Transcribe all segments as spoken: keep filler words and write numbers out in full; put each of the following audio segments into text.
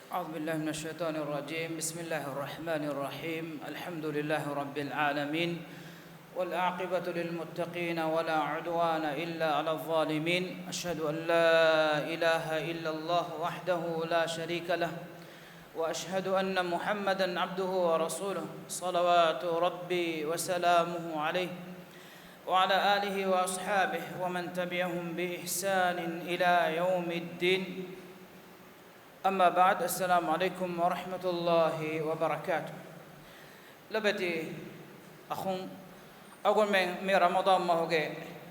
أعوذ بالله من الشيطان الرجيم. بسم الله الرحمن الرحيم. الحمد لله رب العالمين. والعاقبة للمتقين ولا عدوان إلا على الظالمين. أشهد أن لا إله إلا الله وحده لا شريك له. وأشهد أن محمدا عبده ورسوله. صلوات ربي وسلامه عليه وعلى آله وأصحابه ومن تبعهم بإحسان إلى يوم الدين. أما بعد، السلام عليكم ورحمة الله وبركاته. ލޮބުވެތި އަޚުން، އަޅުގަނޑުމެން މި ރަމަޟާން މަހުގެ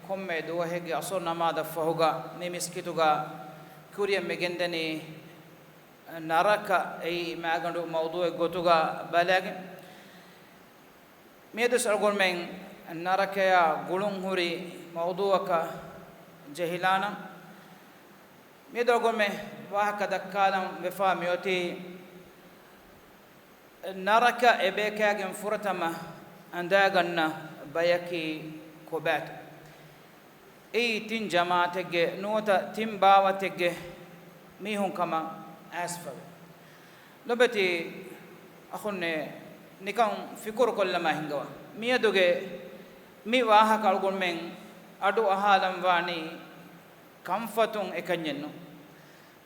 ކޮންމެ ދުވަހެއްގެ އަސުރު ނަމާދަށް ފަހުގަ މި މިސްކިތުގަ ކުރިއަށް މި ގެންދަނީ ނަރަކަ އެއީ މާގަނޑު މައުޟޫޢެއް ގޮތުގަ ބަލާގެން. މިއަދު އަޅުގަނޑުމެން ނަރަކަޔާ ގުޅުން ހުރި މައުޟޫޢަކަށް ޖެހިލާނަން. މިއަދު އަޅުގަނޑުމެން ވާހަކަ ދައްކާލަން ވެފާ މިއޮތީ، ނަރަކަ އެބޭކާގެން ފުރަތަމަ އަނދާގަންނަ ބަޔަކީ ކޮބާތޯ؟ އެއީ ތިން ޖަމާޢަތެއްގެ ނުވަތަ ތިން ބާވަތެއްގެ މީހުން ކަމަށް އައިސްފަވޭ. ލޮބުވެތި އަޚުންނޭ، ނިކަން ފިކުރު ކޮށްލަމާ ހިނގަވާ. މިއަދުގެ މި ވާހަކަ އަޅުގަނޑުމެން އަޑު އަހާލަން ވާނީ ކަންފަތުން އެކަންޏެއްނު.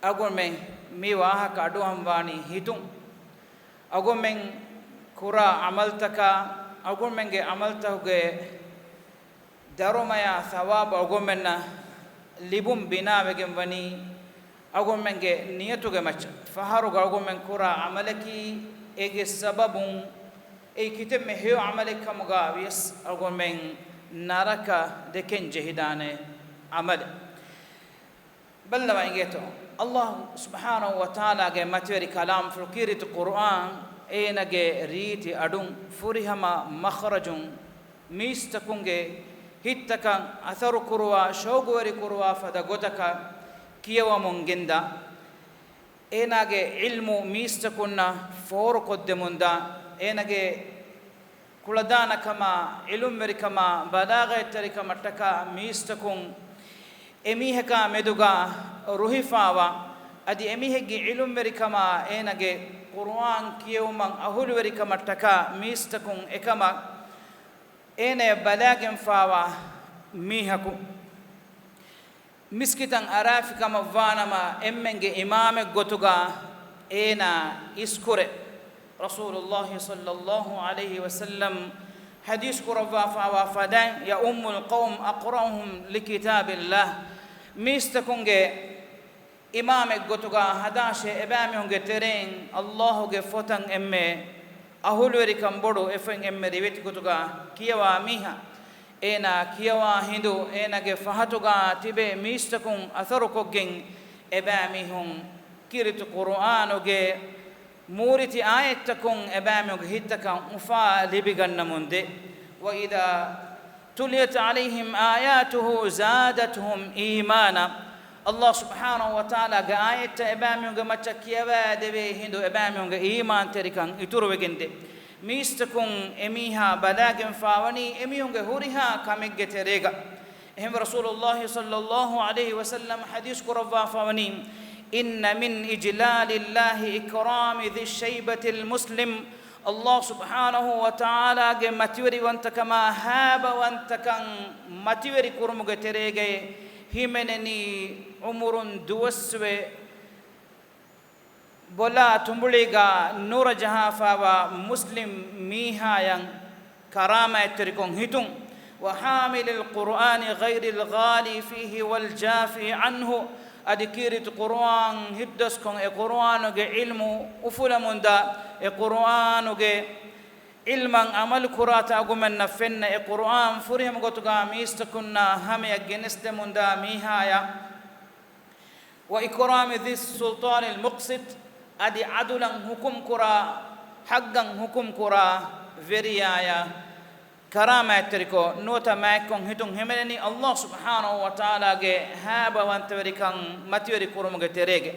އަޅުގަނޑުމެން މި ވާހަކަ އަޑުއަހަން ވާނީ ހިތުން. އަޅުގަނޑުމެން ކުރާ ޢަމަލުތަކާ، އަޅުގަނޑުމެންގެ ޢަމަލުތަކުގެ ދަރުމަޔާ ޘަވާބު އަޅުގަނޑުމެންނަށް ލިބުން ބިނާވެގެން ވަނީ އަޅުގަނޑުމެންގެ ނިޔަތުގެ މައްޗަށް. ފަހަރުގަ އަޅުގަނޑުމެން ކުރާ ޢަމަލަކީ އޭގެ ސަބަބުން އެއީ ކިތަންމެ ހެޔޮ ޢަމަލެއް ކަމުގަ ވިޔަސް އަޅުގަނޑުމެން ނަރަކަ ދެކެން ޖެހިދާނެ ޢަމަލެއް. ބައްލަވާ އިނގޭތޯ، ﷲ ސުބްޙާނަހޫ ވަތަޢާލާގެ މަތިވެރި ކަލާމްފުޅު ކީރިތި ޤުރުއާން، އޭނާގެ ރީތި އަޑުން ފުރިހަމަ މަޚްރަޖުން މީސްތަކުންގެ ހިތްތަކަށް އަސަރު ކުރުވާ، ޝައުގުވެރި ކުރުވާ ފަދަ ގޮތަކަށް ކިޔަވަމުން ގެންދާ. އޭނާގެ ޢިލްމު މީސްތަކުންނަށް ފޯރުކޮށްދެމުންދާ، އޭނާގެ ކުޅަދާނަކަމާ، ޢިލުމްވެރިކަމާ، ބަލާޣަތްތެރިކަމަށްޓަކާ މީސްތަކުން އެމީހަކާ މެދުގަ ރުހިފާވާ، އަދި އެމީހެއްގެ ޢިލުމްވެރިކަމާ، އޭނާގެ ޤުރުއާން ކިޔެވުމަށް އަހުލުވެރިކަމަށްޓަކާ މީސްތަކުން އެކަމަށް އޭނަޔަށް ބަލާގެންފާވާ މީހަކު. މިސްކިތަށް އަރާފިކަމަށްވާނަމަ، އެންމެންގެ އިމާމެއްގޮތުގަ އޭނާ އިސްކުރޭ. ރަސޫލުﷲ ޞައްލަﷲ ޢަލައިހި ވަސައްލަމް ޙަދީޘް ކުރައްވާފާވާ ފަދައިން، يؤم القوم أقرأهم لكتاب الله. މީސްތަކުންގެ އިމާމެއްގޮތުގަ ހަދާށޭ އެބައިމީހުންގެ ތެރެއިން ﷲ ގެ ފޮތަށް އެންމެ އަހުލުވެރިކަން ބޮޑު އެފޮތް އެންމެ ރިވެތި ގޮތުގަ ކިޔަވާ މީހާ. އޭނާ ކިޔަވާ ހިނދު އޭނާގެ ފަހަތުގަ ތިބޭ މީސްތަކުން އަސަރުކޮށްގެން އެބައިމީހުން ކީރިތި ޤުރުއާނުގެ މޫރިތި އާޔަތްތަކުން އެބައިމީހުންގެ ހިތްތަކަށް އުފާ ލިބިގަންނަމުންދޭ. وإذا تليت عليهم آياته زادتهم إيمانا. ﷲ ސުބްޙާނަހޫ ވަތަޢާލާގެ އާޔަތްތައް އެބައިމީހުންގެ މައްޗަށް ކިޔަވައިދެވޭ ހިނދު އެބައިމީހުންގެ އީމާންތެރިކަން އިތުރުވެގެންދޭ. މީސްތަކުން އެމީހާ ބަލާގެންފާވަނީ އެމީހުންގެ ހުރިހާ ކަމެއްގެ ތެރޭގަ. އެހެންވެ، ރަސޫލުﷲ ޞައްލަﷲ ޢަލައިހި ވަސައްލަމް ޙަދީޘް ކުރައްވާފަވަނީ، إن من إجلال الله إكرام ذي الشيبة المسلم. ﷲ ސުބްޙާނަހޫ ވަތަޢާލާގެ މަތިވެރިވަންތަކަމާ ހައިބަވަންތަކަން މަތިވެރި ކުރުމުގެ ތެރޭގައި ހިމެނެނީ ޢުމުރުން ދުވަސްވެ ބޮލާ ތުނބުޅީގަ ނޫރަށް ޖަހާފާވާ މުސްލިމް މީހާޔަށް ކަރާމަތްތެރިކޮށް ހިތުން، وحامل القرآن غير الغالي فيه والجافي عنه، އަދި ކީރިތި ޤުރުއާން ހިއްދަސްކޮށް، އެ ޤުރުއާނުގެ ޢިލްމު އުފުލަމުންދާ، އެ ޤުރުއާނުގެ ޢިލްމަށް ޢަމަލު ކުރާތާ އަގުމެންނަށް ފެންނަ، އެ ޤުރުއާން ފުރިހަމަ ގޮތުގަ މީސްތަކުންނާ ހަމަޔަށް ގެނެސްދެމުންދާ މީހާޔަށް، وإكرام ذي السلطان المقسط، އަދި ޢަދުލަށް ޙުކުމް ކުރާ، ޙައްޤަށް ޙުކުމް ކުރާ ވެރިޔާޔަށް ކަރާމާތްތެރިކޮށް، ނުވަތަ މާތްކޮށް ހިތުން ހިމެނެނީ ﷲ ސުބްޙާނަހޫ ވަތަޢާލާގެ ހައިބަވަންތަވެރިކަން މަތިވެރި ކުރުމުގެ ތެރޭގަ.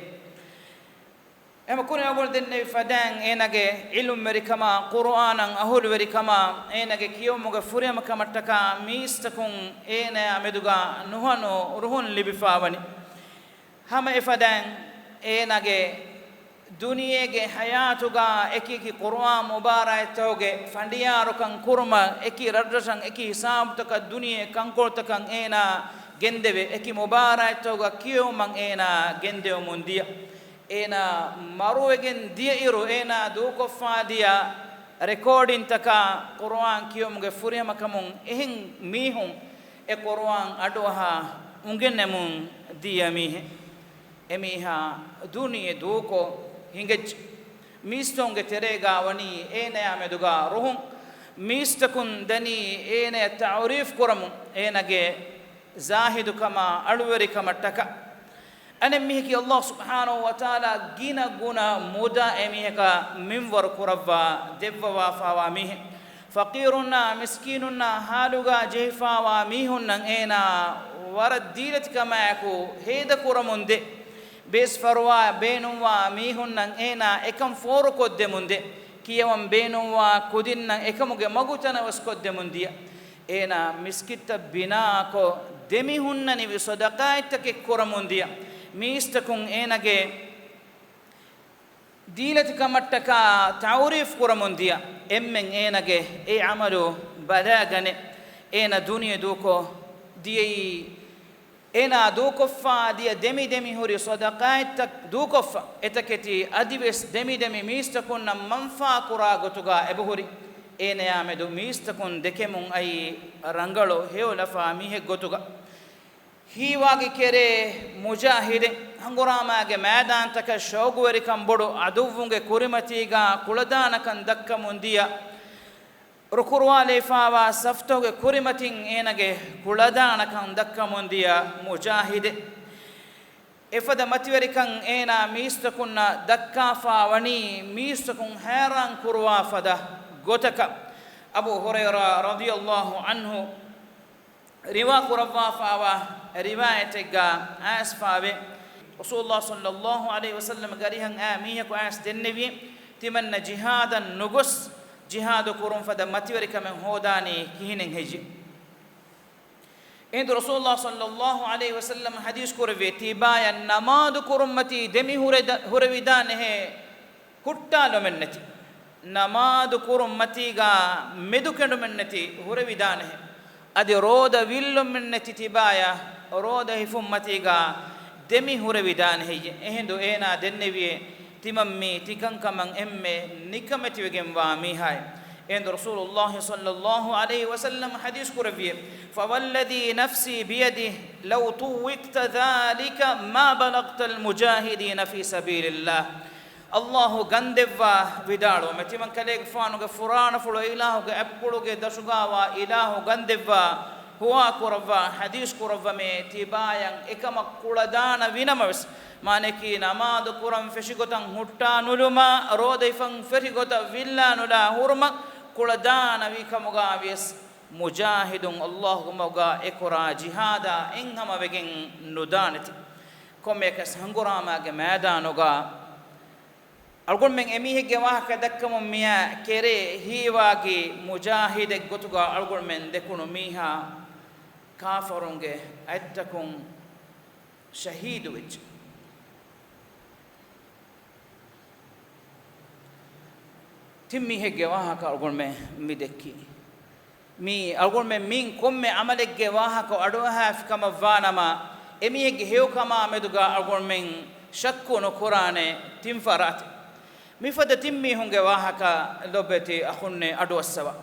އެމަ ކުރިން އަޅުގަނޑު ދެންނެވި ފަދައިން އޭނާގެ ޢިލުމްވެރިކަމާ، ޤުރުއާނަށް އަހުލުވެރިކަމާ، އޭނާގެ ކިޔެވުމުގެ ފުރިހަމަކަމަށްޓަކާ މީސްތަކުން އޭނާޔާ މެދުގަ ނުހަނު ރުހުން ލިބިފާވަނީ. ހަމަ އެފަދައިން އޭނާގެ ދުނިޔޭގެ ޙަޔާތުގަ އެކި އެކި ޤުރުއާން މުބާރާތްތަކުގެ ފަނޑިޔާރުކަން ކުރުމަށް، އެކި ރަށްރަށަށް އެކި ހިސާބުތަކަށް ދުނިޔެ ކަންކޮޅުތަކަށް އޭނާ ގެންދެވޭ، އެކި މުބާރާތްތަކުގަ ކިޔެވުމަށް އޭނާ ގެންދެވެމުން ދިޔަ. އޭނާ މަރުވެގެން ދިޔައިރު، އޭނާ ދޫކޮށްފާ ދިޔަ ރެކޯޑިންތަކާ ޤުރުއާން ކިޔެވުމުގެ ފުރިހަމަކަމުން އެހެން މީހުން އެ ޤުރުއާން އަޑުއަހާ އުނގެނެމުން ދިޔަ މީހެއް. އެމީހާ ދުނިޔެ ދޫކޮށް ހިނގައްޖެ. މީސްތަކުންގެ ތެރޭގާ ވަނީ އޭނަޔާ މެދުގާ ރުހުން. މީސްތަކުން ދަނީ އޭނަޔަށް ތަޢުރީފް ކުރަމުން، އޭނަގެ ޒާހިދުކަމާ އަޅުވެރިކަމަށްޓަކާ. އަނެއް މީހަކީ ﷲ ސުބްޙާނަހޫ ވަތަޢާލާ ގިނަ ގުނަ މުދާ އެމީހަކާ މިންވަރު ކުރައްވާ ދެއްވަވާފާވާ މީހެއް. ފަޤީރުންނާ މިސްކީނުންނާ ޙާލުގާ ޖެހިފާވާ މީހުންނަށް އޭނާ ވަރަށް ދީލަތިކަމާއެކު ހޭދަކުރަމުންދޭ. ބޭސްފަރުވާ ބޭނުންވާ މީހުންނަށް އޭނާ އެކަން ފޯރުކޮށްދެމުންދޭ. ކިޔަވަން ބޭނުންވާ ކުދިންނަށް އެކަމުގެ މަގު ތަނަވަސްކޮށްދެމުންދިޔަ. އޭނާ މިސްކިތްތައް ބިނާކޮށް، ދެމިހުންނަނިވި ޞަދަޤާތްތަކެއް ކުރަމުންދިޔަ. މީސްތަކުން އޭނަގެ ދީލަތިކަމަށްޓަކާ ތަޢުރީފް ކުރަމުންދިޔަ. އެންމެން އޭނަގެ އެ ޢަމަލު ބަލާގަނެ. އޭނަ ދުނިޔެ ދޫކޮށް ދިޔައީ، އޭނާ ދޫކޮށްފާ ދިޔަ ދެމިދެމި ހުރި ޞަދަޤާތްތައް ދޫކޮށްފަ، އެތަކެތި އަދިވެސް ދެމިދެމި މީސްތަކުންނަށް މަންފާ ކުރާ ގޮތުގާ އެބަހުރި. އޭނަޔާމެދު މީސްތަކުން ދެކެމުން އައީ ރަނގަޅު ހެޔޮލަފާ މީހެއް ގޮތުގަ. ހީވާގި ކެރޭ މުޖާހިދެއް. ހަނގުރާމާގެ މައިދާންތަކަށް ޝައުގުވެރިކަން ބޮޑު ޢަދުއްވުންގެ ކުރިމަތީގާ ކުޅަދާނަކަން ދައްކަމުން ދިޔަ. ރުކުރުވާލައިފާވާ ސަފްތަކުގެ ކުރިމަތިން އޭނަގެ ކުޅަދާނަކަން ދައްކަމުން ދިޔަ މުޖާހިދެއް. އެފަދަ މަތިވެރިކަން އޭނާ މީސްތަކުންނަށް ދައްކާފާ ވަނީ މީސްތަކުން ހައިރާން ކުރުވާ ފަދަ ގޮތަކަށް. އަބޫ ހުރައިރާ ރަޟިޔަﷲ ޢަންހު ރިވާ ކުރައްވާފާވާ ރިވާޔަތެއްގާ އައިސްފާވޭ، ރަސޫލުﷲ ޞައްލަﷲ ޢަލައިހި ވަސައްލަމަ ގަރިހަން އާ މީހަކު އައިސް ދެންނެވި، ތިމަންނަ ޖިހާދަށް ނުގޮސް، ޖިހާދު ކުރުން ފަދަ މަތިވެރިކަމެއް ހޯދާނީ ކިހިނެއް ހެއްޔެ؟ އެހިނދު ރަސޫލުﷲ ޞައްލަﷲ ޢަލައިހި ވަސައްލަމަ ޙަދީޘް ކުރެއްވި، ތިބާޔަށް ނަމާދު ކުރުންމަތީ ދެމި ހުރެދ-، ހުރެވިދާނެހޭ ހުއްޓާލުމެއްނެތި، ނަމާދު ކުރުންމަތީގާ މެދުކެނޑުމެއްނެތި ހުރެވިދާނެހޭ، އަދި ރޯދަ ވިއްލުމެއްނެތި ތިބާޔަށް ރޯދަ ހިފުންމަތީގާ ދެމި ހުރެވިދާނެ ހެއްޔެ؟ އެހިނދު އޭނާ ދެންނެވިއޭ، ތިމަން މީ ތިކަންކަމަށް އެންމެ ނިކަމެތިވެގެންވާ މީހާއޭ. އެހިނދު ރަސޫލުﷲ ޞައްލަﷲ ޢަލައިހި ވަސައްލަމަ ޙަދީޘް ކުރެއްވިއޭ، فوالذي نفسي بيده لو طوقت ذلك ما بلغت المجاهدين في سبيل الله. ﷲ ގަންދެއްވާ ވިދާޅުވަމޭ، ތިމަން ކަލޭގެފާނުގެ ފުރާނަފުޅު އިލާހުގެ އަތްޕުޅުގެ ދަށުގާވާ އިލާހު ގަންދެއްވާ، ހުވާ ކުރައްވާ، ޙަދީޘް ކުރައްވަމޭ، ތިބާޔަށް އެކަމަށް ކުޅަދާނަ ވިނަމަވެސް، މާނައަކީ ނަމާދު ކުރަން ފެށިގޮތަށް ހުއްޓާ ނުލުމާ، ރޯދަ ހިފަން ފެށިގޮތަށް ވިއްލާ ނުލާ ހުރުމަށް ކުޅަދާނަވި ކަމުގާ ވިޔަސް، މުޖާހިދުން ﷲގެ މަގުގާ އެކުރާ ޖިހާދާ އެއްހަމަވެގެން ނުދާނެތި. ކޮންމެއަކަސް ހަނގުރާމާގެ މައިދާނުގާ އަޅުގަނޑުމެން އެމީހެއްގެ ވާހަކަ ދައްކަމުން މިއާ ކެރޭ ހީވާގި މުޖާހިދެއް ގޮތުގަ އަޅުގަނޑުމެން ދެކުނު މީހާ ކާފަރުންގެ އަތްތަކުން ޝަހީދުވެއްޖެ. ތިން މީހެއްގެ ވާހަކަ އަޅުގަނޑުމެން މި ދެއްކީ. މީ އަޅުގަނޑުމެން މީން ކޮންމެ ޢަމަލެއްގެ ވާހަކަ އަޑުއަހާފި ކަމަށްވާނަމަ، އެމީހެއްގެ ހެޔޮކަމާ މެދުގަ އަޅުގަނޑުމެން ޝައްކު ނުކުރާނެ ތިން ފަރާތެއް. މިފަދަ ތިން މީހުންގެ ވާހަކަ ލޮބުވެތި އަޚުންނޭ އަޑުއައްސަވާ.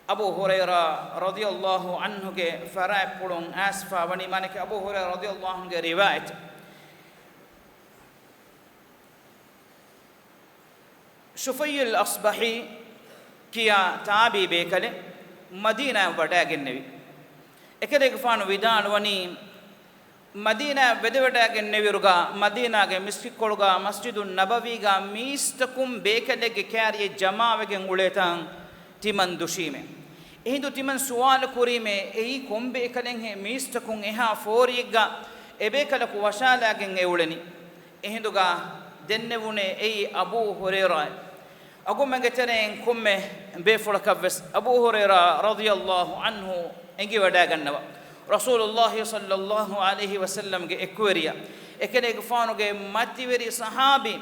އަބޫ ހުރައިރާ ރަޟިޔަﷲ ޢަންހުގެ ފަރާތްޕުޅުން އައިސްފާ ވަނީ، މާނައަކީ އަބޫ ހުރައިރާ ރަޟިޔަﷲ ޢަންހުގެ ރިވާޔަތެއް. ޝުފައްޔުލް އަޞްބަޙީ ކިޔާ ތާބީ ބޭކަލެއް މަދީނާއަށް ވަޑައިގެންނެވި. އެކަލޭގެފާނު ވިދާޅުވަނީ، މަދީނާއަށް ވެދެވަޑައިގެންނެވިއިރުގަ، މަދީނާގެ މިސްކިތްކޮޅުގަ މަސްޖިދުއް ނަބަވީގަ މީސްތަކުން ބޭކަލެއްގެ ކާރިއެއް ޖަމާވެގެން އުޅޭތާން ތިމަން ދުށީމޭ. އެހިނދު ތިމަން ސުވާލު ކުރީމޭ، އެއީ ކޮން ބޭކަލެއްހޭ މީސްތަކުން އެހާ ފޯރިއެއްގަ އެބޭކަލަކު ވަށާލާގެން އެ އުޅެނީ؟ އެހިނދުގަ ދެންނެވުނޭ އެއީ އަބޫ ހުރައިރާއޭ. އަޅުގަނޑުމެންގެ ތެރެއިން ކޮންމެ ބޭފުޅަކަށްވެސް އަބޫ ހުރައިރާ ރަޟިޔަﷲ ޢަންހު އެނގިވަޑައިގަންނަވާ، ރަސޫލުﷲ ޞައްލަﷲ ޢަލައިހި ވަސައްލަމްގެ އެކުވެރިޔާ، އެކަލޭގެފާނުގެ މަތިވެރި ޞަޙާބީ،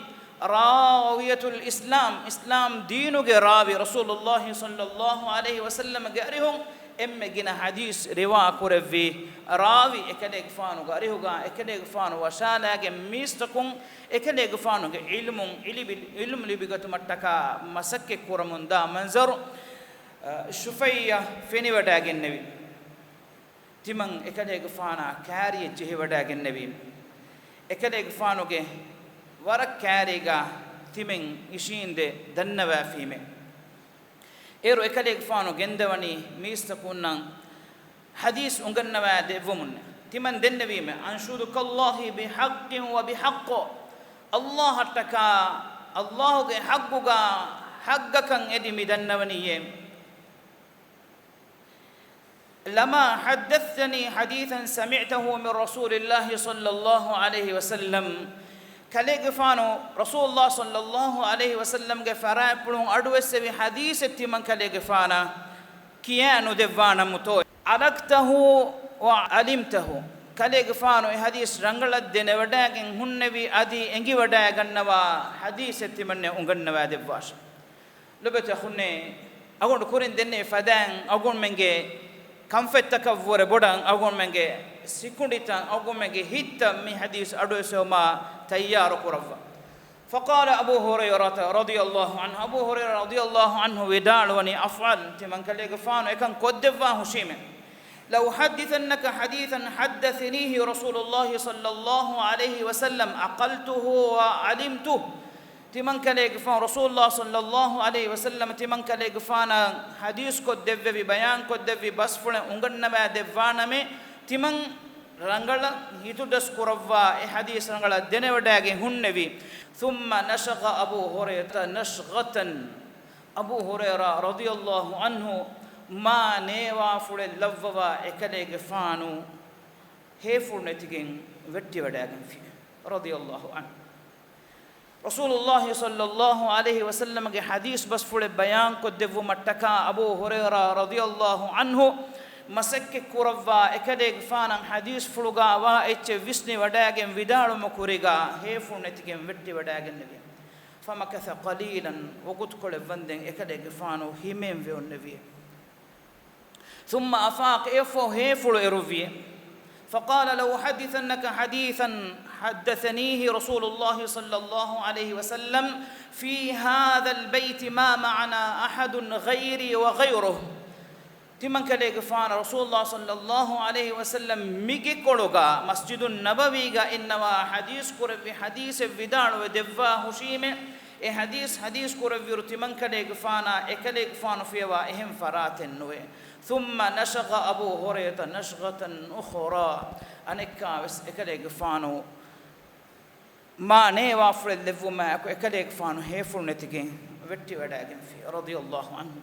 ރާވިޔަތުލް އިސްލާމް، އިސްލާމް ދީނުގެ ރާވީ، ރަސޫލުﷲ ޞައްލަﷲ ޢަލައިހި ވަސައްލަމްގެ އަރިހުން އެންމެ ގިނަ ޙަދީޘް ރިވާ ކުރެއްވި ރާވީ، އެކަލޭގެފާނުގެ އަރިހުގަ އެކަލޭގެފާނު ވަށާލާގެން މީސްތަކުން އެކަލޭގެފާނުގެ ޢިލްމުން ޢިލިބި-، ޢިލްމު ލިބިގަތުމަށްޓަކާ މަސައްކަތް ކުރަމުންދާ މަންޒަރު، އަ، ޝުފައްޔާ ފެނިވަޑައިގެންނެވި. ތިމަން އެކަލޭގެފާނާ ކާރިއަށް ޖެހިވަޑައިގެންނެވީމެ. އެކަލޭގެފާނުގެ ވަރަށް ކާރީގަ ތިމެން އިށީނދެ ދަންނަވާފީމެ. އޭރު އެކަލޭގެފާނު ގެންދަވަނީ މީސްތަކުންނަށް ޙަދީޘް އުނގަންނަވާ ދެއްވުމުން. ތިމަން ދެންނެވީމެ، أنشدك الله بحق وبحق، ﷲ އަށްޓަކާ، ﷲ ގެ ޙައްޤުގަ ޙައްޤަކަށް އެދި މި ދަންނަވަނީއޭ. لما حدثتني حديثا سمعته من رسول الله صلى الله عليه وسلم، ކަލޭގެފާނު ރަސޫލުﷲ ޞައްލަﷲ ޢަލައިހި ވަސައްލަމްގެ ފަރާތްޕުޅުން އަޑުއެއްސެވި ޙަދީޘެއް ތިމަން ކަލޭގެފާނަށް ކިޔާ ނުދެއްވާނަމުތޯ؟ ألقته وعلمته، ކަލޭގެފާނު އެ ޙަދީޘް ރަނގަޅަށް ދެނެވަޑައިގެން ހުންނެވި އަދި އެނގިވަޑައިގަންނަވާ ޙަދީޘެއް ތިމަންނަށް އުނގަންނަވާ ދެއްވާށެ. ލޮބުވެތި އަޚުންނޭ، އަޅުގަނޑު ކުރިން ދެންނެވި ފަދައިން އަޅުގަނޑުމެންގެ ކަންފަތްތަކަށްވުރެ ބޮޑަށް އަޅުގަނޑުމެންގެ ސިކުނޑިތައް، އަޅުގަނޑުމެންގެ ހިތްތައް މި ޙަދީޘް އަޑުއެއްސެވުމަށް ތައްޔާރު ކުރައްވާ. فقال أبو هريرة رضي الله عنه، އަބޫ ހުރައިރާ ރަޟިޔަﷲ ޢަންހު ވިދާޅުވަނީ، އަފްޢަލް، ތިމަން ކަލޭގެފާނު އެކަން ކޮށްދެއްވާ ހުށީމެ. لأحدثنك حديثا حدثنيه رسول الله صلى الله عليه وسلم عقلته وعلمته. ތިމަން ކަލޭގެފާނު ރަސޫލުﷲ ޞައްލަﷲ ޢަލައިހި ވަސައްލަމް ތިމަން ކަލޭގެފާނަށް ޙަދީޘް ކޮށްދެއްވެވި، ބަޔާން ކޮށްދެއްވި ބަސްފުޅެއް އުނގަންނަވާ ދެއްވާނަމޭ، ތިމަން ރަނގަޅަށް ހިތުދަސް ކުރައްވާ އެ ޙަދީޘް ރަނގަޅަށް ދެނެވަޑައިގެން ހުންނެވި. ثم نشغ أبو هريرة نشغة، އަބޫ ހުރައިރާ ރަޟިޔަﷲ ޢަންހު މާ ނޭވާފުޅެއް ލައްވަވާ އެކަލޭގެފާނު ހޭފުޅު ނެތިގެން ވެއްޓިވަޑައިގެންފި، ރަޟިޔަﷲ ޢަންހު. ރަސޫލުﷲ ޞައްލަﷲ ޢަލައިހި ވަސައްލަމްގެ ޙަދީޘް ބަސްފުޅެއް ބަޔާންކޮށްދެއްވުމަށްޓަކާ އަބޫ ހުރައިރާ ރަޟިޔަﷲ ޢަންހު މަސައްކަތް ކުރައްވާ އެކަލޭގެފާނަށް ޙަދީޘްފުޅުގަ ވާ އެއްޗެއް ވިސްނިވަޑައިގެން ވިދާޅުމު ކުރިގަ ހޭފުޅު ނެތިގެން ވެއްޓިވަޑައިގެންނެވި. فمكث قليلا، ވަގުތުކޮޅެއް ވަންދެން އެކަލޭގެފާނު ހިމޭން ވެއޮންނެވި. ثم أفاق، އެއަށްފަހު ހޭފުޅު އެރުއްވި. فقال لأحدثنك حديثا حدثنيه رسول الله صلى الله عليه وسلم في هذا البيت ما معنا أحد غيري وغيره. ތިމަން ކަލޭގެފާނަށް ރަސޫލުﷲ ޞައްލަﷲ ޢަލައިހި ވަސައްލަމް މިގެކޮޅުގަ މަސްޖިދުއް ނަބަވީގަ އިންނަވާ ޙަދީޘް ކުރެއްވި ޙަދީޘެއް ވިދާޅުވެ ދެއްވާ ހުށީމެ، އެ ޙަދީޘް ޙަދީޘް ކުރެއްވިއިރު ތިމަން ކަލޭގެފާނާ އެކަލޭގެފާނު ފިޔަވާ އެހެން ފަރާތެއް ނުވޭ. ثم نشغ أبو هريرة نشغة أخرى، އަނެއްކާވެސް އެކަލޭގެފާނު މާ ނޭވާފުޅެއް ލެއްވުމާއެކު އެކަލޭގެފާނު ހޭފުޅު ނެތިގެން ވެއްޓިވަޑައިގެންފި، ރަޟިޔަﷲ ޢަންހު.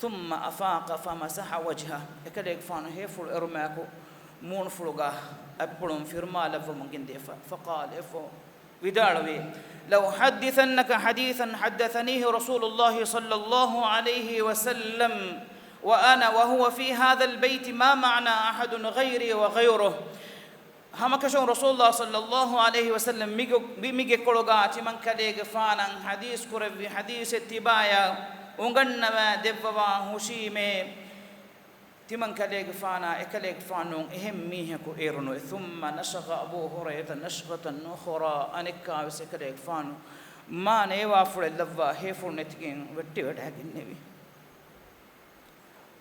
ثم أفاق فمسح وجهه، އެކަލޭގެފާނު ހޭފުޅު އެރުމާއެކު މޫނުފުޅުގަ އަތްޕުޅުން ފިރުމާ ލައްވަމުން ގެންދިޔަފަ. فقال، އެއަށްފަހު ވިދާޅުވީ، لأحدثنك حديثا حدثنيه رسول الله صلى الله عليه وسلم وأنا وهو في هذا البيت ما معنا أحد غيري وغيره. ހަމަކަށަވަރުން ރަސޫލުﷲ ޞައްލަﷲ ޢަލައިހި ވަސައްލަމް މިގޮ-، މި-، މިގެކޮޅުގަ ތިމަން ކަލޭގެފާނަށް ޙަދީޘް ކުރެއްވި ޙަދީޘެއް ތިބާޔަށް އުނގަންނަވާ ދެއްވަވާ ހުށީމޭ، ތިމަން ކަލޭގެފާނާ އެކަލޭގެފާނު އެހެން މީހަކު އޭރުނުވެ. ثم نشغ أبو هريرة نشغة أخرى، އަނެއްކާވެސް އެކަލޭގެފާނު މާ ނޭވާފުޅެއް ލައްވާ ހޭފުޅު ނެތިގެން ވެއްޓިވަޑައިގެންނެވި.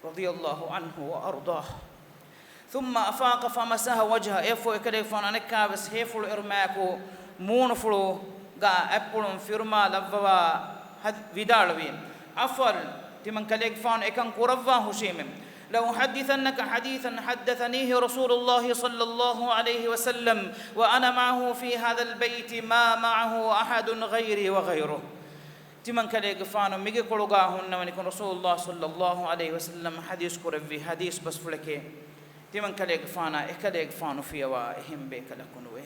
رضي الله عنه وأرضاه. ثم أفاق فمسح وجهه، އެއަށްފަހު އެކަލޭގެފާނު އަނެއްކާވެސް ހޭފުޅު އެރުމާއެކު މޫނުފުޅުގަ އަތްޕުޅުން ފިރުމާ ލައްވަވާ ހަދ-، ވިދާޅުވީ، އަފްޢަލް، ތިމަން ކަލޭގެފާނު އެކަން ކުރައްވާ ހުށީމެ. لأحدثنك حديثا حدثنيه رسول الله صلى الله عليه وسلم وأنا معه في هذا البيت ما معه أحد غيري وغيره. ތިމަން ކަލޭގެފާނު މިގެކޮޅުގަ ހުންނަވަނިކޮށް ރަސޫލުﷲ ޞައްލަﷲ ޢަލައިހި ވަސައްލަމް ޙަދީޘް ކުރެއްވި ޙަދީޘް ބަސްފުޅެކޭ، ތިމަން ކަލޭގެފާނާ އެކަލޭގެފާނު ފިޔަވާ އެހެން ބޭކަލަކު ނުވޭ.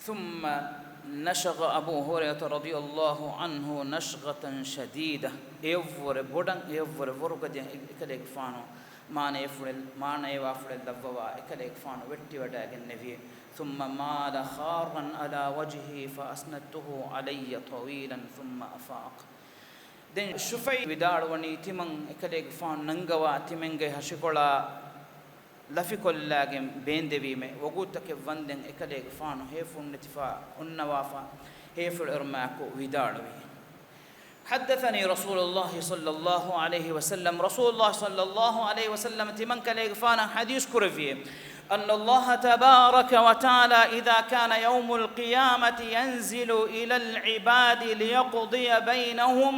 ثم نشغ أبو هريرة رضي الله عنه نشغة شديدة، އެއަށްވުރެ ބޮޑަށް، އެއަށްވުރެ ވަރުގަދަޔަށް އެކަލޭގެފާނު މާނަޔަފުޅެއް، މާނަޔަވާފުޅެއް ލައްވަވާ އެކަލޭގެފާނު ވެއްޓިވަޑައިގެންނެވި. ثم مال خارا على وجهه فأسندته علي طويلا ثم أفاق. ދެން ޝުފައި ވިދާޅުވަނީ، ތިމަން އެކަލޭގެފާނު ނަންގަވާ ތިމެންގެ ހަށިކޮޅާ ލަފިކޮށްލާގެން ބޭންދެވީމެ، ވަގުތުތަކެއް ވަންދެން އެކަލޭގެފާނު ހޭފުންނެތިފާ އޮންނަވާފަ، ހޭފުޅު އެރުމާއެކު ވިދާޅުވި. حدثني رسول الله صلى الله عليه وسلم، ރަސޫލުﷲ ޞައްލަﷲ ޢަލައިހި ވަސައްލަމަ ތިމަން ކަލޭގެފާނަށް ޙަދީޘް ކުރެއްވި، أن الله تبارك وتعالى إذا كان يوم القيامة ينزل إلى العباد ليقضي بينهم.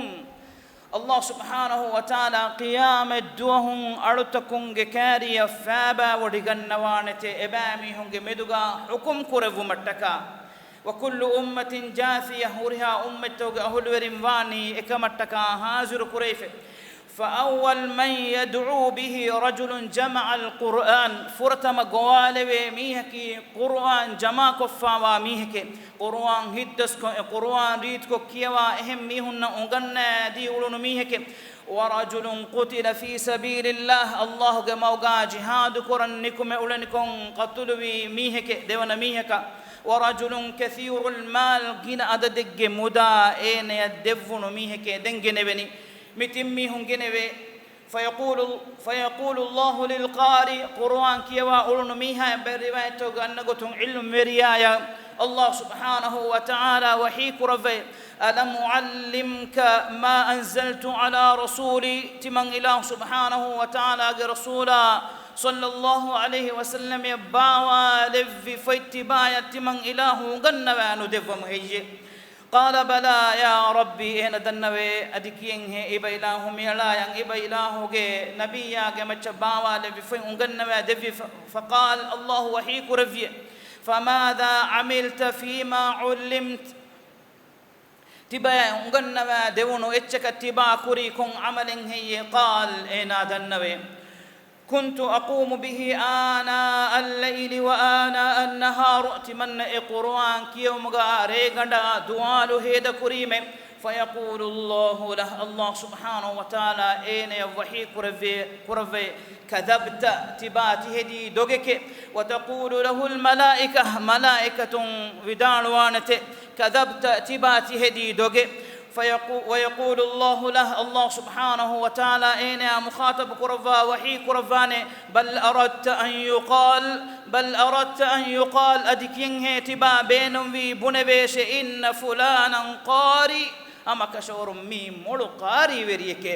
ﷲ ސުބްޙާނަހޫ ވަތަޢާލާ ޤިޔާމަތް ދުވަހުން އަޅުތަކުންގެ ކާރިއަށް ފާބާވޮޑިގަންނަވާނެތެ، އެބައިމީހުންގެ މެދުގާ ޙުކުމް ކުރެއްވުމަށްޓަކާ. وكل أمة جاثية، ހުރިހާ އުއްމަތްތަކުގެ އަހުލުވެރިން ވާނީ އެކަމަށްޓަކާ ހާޒިރު ކުރެވިފަ. فأول من يدعو به رجل جمع القرآن، ފުރަތަމަ ގޮވާލެވޭ މީހަކީ ޤުރުއާން ޖަމާކޮށްފާވާ މީހެކޭ. ޤުރުއާން ހިތްދަސްކޮށް، އެ ޤުރުއާން ރީތިކޮށް ކިޔަވާ އެހެން މީހުންނަށް އުނގަންނައިދީ އުޅުނު މީހެކޭ. ورجل قتل في سبيل الله، ﷲގެ މަގުގާ ޖިހާދު ކުރަން ނިކުމެ އުޅެނިކޮށް ޤަތުލުވީ މީހެކޭ، ދެވަނަ މީހަކާ. ورجل كثير المال، ގިނަ އަދަދެއްގެ މުދާ އޭނަޔަށް ދެއްވުނު މީހެކޭ. ދެން ގެނެވެނީ، މި ތިން މީހުން ގެނެވޭ. فيقول، فيقول الله للقارئ، ޤުރުއާން ކިޔަވާ އުޅުނު މީހާޔަށް، ބައެއް ރިވާޔަތްތަކުގަ އަންނަ ގޮތުން ޢިލްމުވެރިޔާޔަށް ﷲ ސުބްޙާނަހޫ ވަތަޢާލާ ވަޙީ ކުރައްވައި، ألم أعلمك ما أنزلت على رسولي؟ ތިމަން އިލާހު ސުބްޙާނަހޫ ވަތަޢާލާގެ ރަސޫލާ ޞައްލަﷲ ޢަލައިހި ވަސައްލަމަށް ބާވާލެއްވި ފޮތް ތިބާޔަށް ތިމަން އިލާހު އުނގަންނަވާ ނުދެއްވަމު ހެއްޔޭ؟ قال بلى يا رب، އޭނަ ދަންނަވޭ، އަދި ކިޔެންހޭ އިބަ އިލާހު މިއަޅާޔަށް އިބަ އިލާހުގެ ނަބިއްޔާގެ މައްޗަށް ބާވާލެއްވި ފޮތް އުނގަންނަވާ ދެއްވި. ފަ-، فقال، ﷲ ވަޙީ ކުރެއްވިއޭ، فماذا عملت فيما علمت؟ ތިބާޔަށް އުނގަންނަވާ ދެވުނު އެއްޗަކަށް ތިބާ ކުރީ ކޮން ޢަމަލެއް ހެއްޔޭ؟ قال، އޭނާ ދަންނަވޭ، كنت أقوم به آناء الليل وآناء النهار، ތިމަންނަ އެ ޤުރުއާން ކިޔެވުމުގަ ރޭގަނޑާ ދުވާލު ހޭދަކުރީމޭ. فيقول الله له، ﷲ ސުބްޙާނަހޫ ވަތަޢާލާ އޭނަޔަށް ވަޙީ ކުރެއްވޭ، ކުރައްވައި، كذبت، ތިބާ ތިހެދީ ދޮގެކޭ. وتقول له الملائكة، މަލާއިކަތުން ވިދާޅުވާނެތެ، كذبت، ތިބާ ތިހެދީ ދޮގެއް. فيقو-، ويقول الله له، ﷲ ސުބްޙާނަހޫ ވަތަޢާލާ އޭނަޔާ މުޚާޠަބު ކުރައްވާ ވަޙީ ކުރައްވާނެ، بل أردت أن يقال، بل أردت أن يقال، އަދި ކިޔެންހޭ ތިބާ ބޭނުންވީ ބުނެވޭށޭ، إن فلانا قارئ، ހަމަކަށަވަރުން މީ މޮޅު ޤާރީވެރިއެކޭ،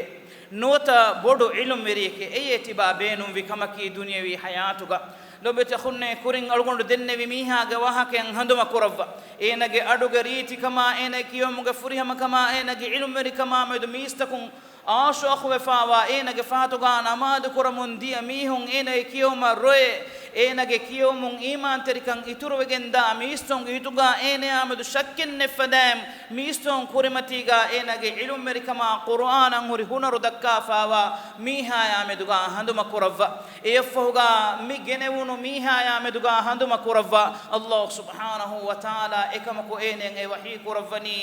ނުވަތަ ބޮޑު ޢިލްމުވެރިއެކޭ، އެއޭ ތިބާ ބޭނުންވި ކަމަކީ ދުނިޔެވީ ޙަޔާތުގަ. ލޮބުވެތި އަޚުންނޭ، ކުރިން އަޅުގަނޑު ދެންނެވި މީހާގެ ވާހަކައިން ހަނދުމަ ކުރައްވާ. އޭނަގެ އަޑުގެ ރީތިކަމާ، އޭނަ ކިޔެވުމުގެ ފުރިހަމަކަމާ، އޭނަގެ ޢިލްމުވެރިކަމާ މެދު މީސްތަކުން އާޝުއަޚުވެފާވާ، އޭނަގެ ފަހަތުގާ ނަމާދު ކުރަމުން ދިޔަ މީހުން އޭނަގެ ކިޔެވުމަށް ރޮއެ، އޭނަގެ ކިޔެވުމުން އީމާންތެރިކަން އިތުރުވެގެންދާ މީސްތަކުންގެ ހިތުގާ އޭނަޔާ މެދު ޝައްކެއް ނެތްފަދައިން، މީސްތަކުން ކުރިމަތީގާ އޭނަގެ ޢިލްމުވެރިކަމާ ޤުރުއާނަށް ހުރި ހުނަރު ދައްކާފާވާ މީހާޔާ މެދުގާ ހަނދުމަ ކުރައްވާ. އެއަށްފަހުގާ މި ގެނެވުނު މީހާޔާ މެދުގާ ހަނދުމަ ކުރައްވާ. ﷲ ސުބްޙާނަހޫ ވަތަޢާލާ އެކަމަކު އޭނައަށް އެ ވަޙީ ކުރައްވަނީ،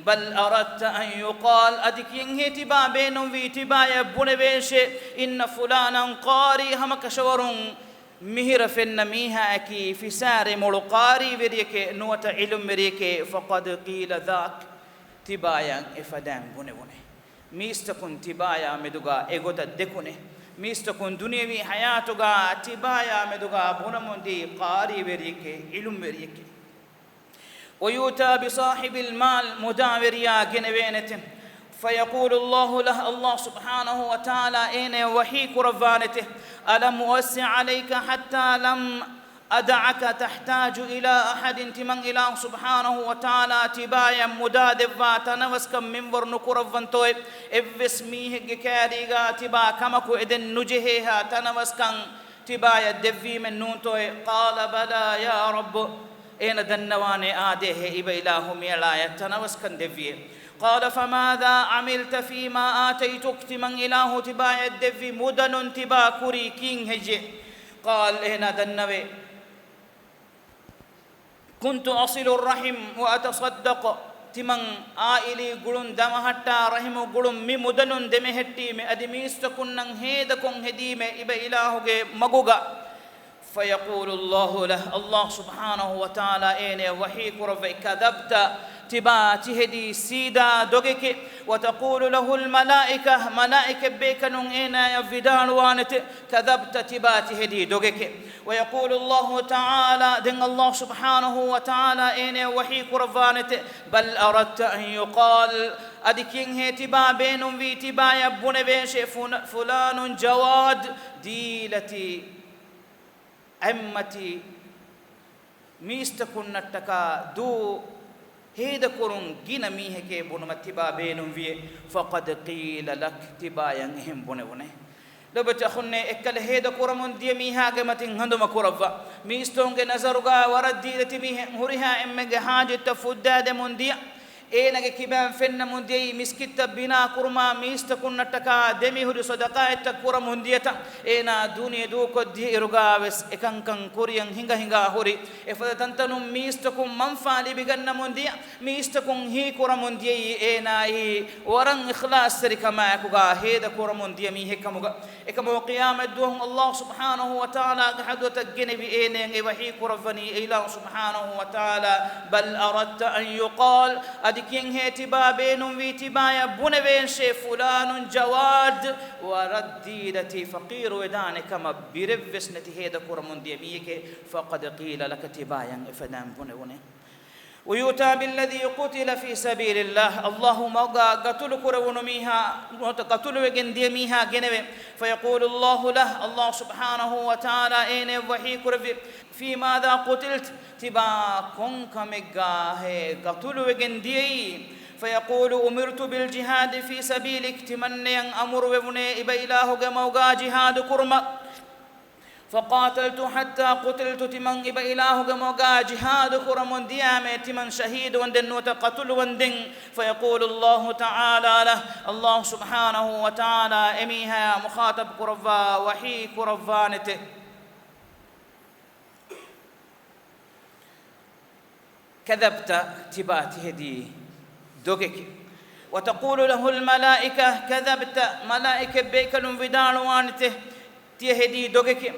بل أردت أن يقال، އަދި ކިޔެންހޭ ތިބާ ބޭނުންވީ ތިބާޔަށް ބުނެވޭށޭ، إن فلانا قارئ، ހަމަކަށަވަރުން މިހިރަ ފެންނަ މީހާއަކީ ފިސާރި މޮޅު ޤާރީވެރިއެކޭ ނުވަތަ ޢިލްމުވެރިއެކޭ. فقد قيل ذاك، ތިބާޔަށް އެފަދައިން ބުނެވުނޭ. މީސްތަކުން ތިބާޔާ މެދުގާ އެގޮތަށް ދެކުނޭ. މީސްތަކުން ދުނިޔެވީ ޙަޔާތުގާ ތިބާޔާ މެދުގާ ބުނަމުންދީ ޤާރީވެރިއެކޭ، ޢިލްމުވެރިއެކޭ. ويؤتى بصاحب المال، މުދާވެރިޔާ ގެނެވޭނެތެ. فيقول الله له، ﷲ ސުބްޙާނަހޫ ވަތަޢާލާ އޭނަޔަށް ވަޙީ ކުރައްވާނެތެ، ألم أوسع عليك حتى لم أدعك تحتاج إلى أحد؟ ތިމަން އިލާހު ސުބްޙާނަހޫ ވަތަޢާލާ ތިބާޔަށް މުދާ ދެއްވާ ތަނަވަސްކަން މިންވަރު ނުކުރައްވަންތޯއޭ؟ އެއްވެސް މީހެއްގެ ކައިރީގާ ތިބާ ކަމަކު އެދެން ނުޖެހޭހާ ތަނަވަސްކަން ތިބާޔަށް ދެއްވީމެއް ނޫންތޯއޭ؟ قال بلى يا رب، އޭނަ ދަންނަވާނެ، އާދޭހޭ އިބަ އިލާހު މިއަޅާޔަށް ތަނަވަސްކަން ދެއްވިއޭ. قال فماذا عملت فيما آتيتك؟ ތިމަން އިލާހު ތިބާޔަށް ދެއްވި މުދަލުން ތިބާ ކުރީ ކީން ހެއްޔޭ؟ قال، އޭނާ ދަންނަވޭ، كنت أصل الرحم وأتصدق، ތިމަން އާއިލީ ގުޅުން ދަމަހައްޓާ ރަހިމު ގުޅުން މި މުދަލުން ދެމެހެއްޓީމޭ، އަދި މީސްތަކުންނަށް ހޭދަކޮށް ހެދީމޭ އިބަ އިލާހުގެ މަގުގަ. فيقول الله له، ﷲ ސުބްޙާނަހޫ ވަތަޢާލާ އޭނަޔަށް ވަޙީ ކުރައްވައި، كذبت، ތިބާ ތިހެދީ ސީދާ ދޮގެކޭ. وتقول له الملائكة، މަލާއިކަތް ބޭކަލުން އޭނާޔަށް ވިދާޅުވާނެތެ، كذبت، ތިބާ ތިހެދީ ދޮގެކޭ. ويقول الله تعالى، ދެން ﷲ ސުބްޙާނަހޫ ވަތަޢާލާ އޭނަޔަށް ވަޙީ ކުރައްވާނެތެ، بل أردت أن يقال، އަދި ކިއެއްހޭ ތިބާ ބޭނުންވީ ތިބާޔަށް ބުނެވޭށޭ، فن-، فلان جواد، ދީލަތި އެއްމަތި މީސްތަކުންނަށްޓަކާ ދޫ ހޭދަކުރުން ގިނަ މީހެކޭ ބުނުމަށް ތިބާ ބޭނުންވިއޭ، فقد قيل لك، ތިބާޔަށް އެހެން ބުނެވުނޭ. ލޮބުވެތި އަޚުންނޭ، އެއްކަލަ ހޭދަކުރަމުން ދިޔަ މީހާގެ މަތިން ހަނދުމަ ކުރައްވާ. މީސްތަކުންގެ ނަޒަރުގަ ވަރަށް ދީލަތި މީހެއް ހުރިހާ އެންމެންގެ ހާޖަތްތައް ފުއްދާދެމުން ދިޔަ. އޭނަގެ ކިބައިން ފެންނަމުން ދިޔައީ މިސްކިތްތައް ބިނާ ކުރުމާ މީސްތަކުންނަށްޓަކާ ދެމިހުރި ޞަދަޤާތްތައް ކުރަމުން ދިޔަތަން. އޭނާ ދުނިޔެ ދޫކޮށްދިޔައިރުގަ ވެސް އެކަންކަން ކުރިޔަށް ހިނގަ ހިނގާ ހުރި. އެފަދަ ތަންތަނުން މީސްތަކުން މަންފާ ލިބިގަންނަމުން ދިޔަ، މީސްތަކުން ހީކުރަމުން ދިޔައީ އޭނާއީ ވަރަށް އިޚްލާޞްތެރިކަމާއެކުގަ ހޭދަކުރަމުން ދިޔަ މީހެއް ކަމުގަ. އެކަމަކު ޤިޔާމަތްދުވަހު ﷲ ސުބްޙާނަހޫ ވަތަޢާލާގެ ޙަޟްރަތަށް ގެނެވި އޭނަޔަށް އެ ވަޙީ ކުރައްވަނީ އެ އިލާހު ސުބްޙާނަހޫ ވަތަޢާލާ، بل أردت أن يقال، އަދި ކިއެއްހޭ ތިބާ ބޭނުންވީ ތިބާޔަށް ބުނެވޭށޭ، فلان جواد، ވަރަށް ދީލަތި ފަޤީރުވެދާނެ ކަމަށް ބިރެއްވެސް ނެތި ހޭދަކުރަމުން ދިޔަ މީހެކޭ، فقد قيل لك، ތިބާޔަށް އެފަދައިން ބުނެވުނޭ. ويؤتى بالذي قتل في سبيل الله، ﷲ މަގުގަ ޤަތުލު ކުރެވުނު މީހާ، ނުވަތަ ޤަތުލުވެގެން ދިޔަ މީހާ ގެނެވޭ. فيقول الله له، ﷲ ސުބްޙާނަހޫ ވަތަޢާލާ އޭނަޔަށް ވަޙީ ކުރެއްވި، في ماذا قتلت، ތިބާ ކޮން ކަމެއްގައޭ ޤަތުލުވެގެން ދިޔައީ؟ فيقول أمرت بالجهاد في سبيلك، ތިމަންނަޔަށް އަމުރުވެވުނޭ އިބަ އިލާހުގެ މަގުގަ ޖިހާދު ކުރުމަށް. فقاتلت حتى قتلت، ތިމަން އިބަ އިލާހުގެ މަގުގަ ޖިހާދު ކުރަމުން ދިޔައިމޭ ތިމަން ޝަހީދުވަންދެން ނުވަތަ ޤަތުލުވަންދެން. فيقول الله تعالى له، ﷲ ސުބްޙާނަހޫ ވަތަޢާލާ އެމީހާޔާ މުޚާޠަބު ކުރައްވާ ވަޙީ ކުރައްވާނެތެ، كذبت، ތިބާ ތިހެދީ ދޮގެކޭ. وتقول له الملائكة كذبت، މަލާއިކަތް ބޭކަލުން ވިދާޅުވާނެތެ، ތިޔަ ހެދީ ދޮގެކޭ.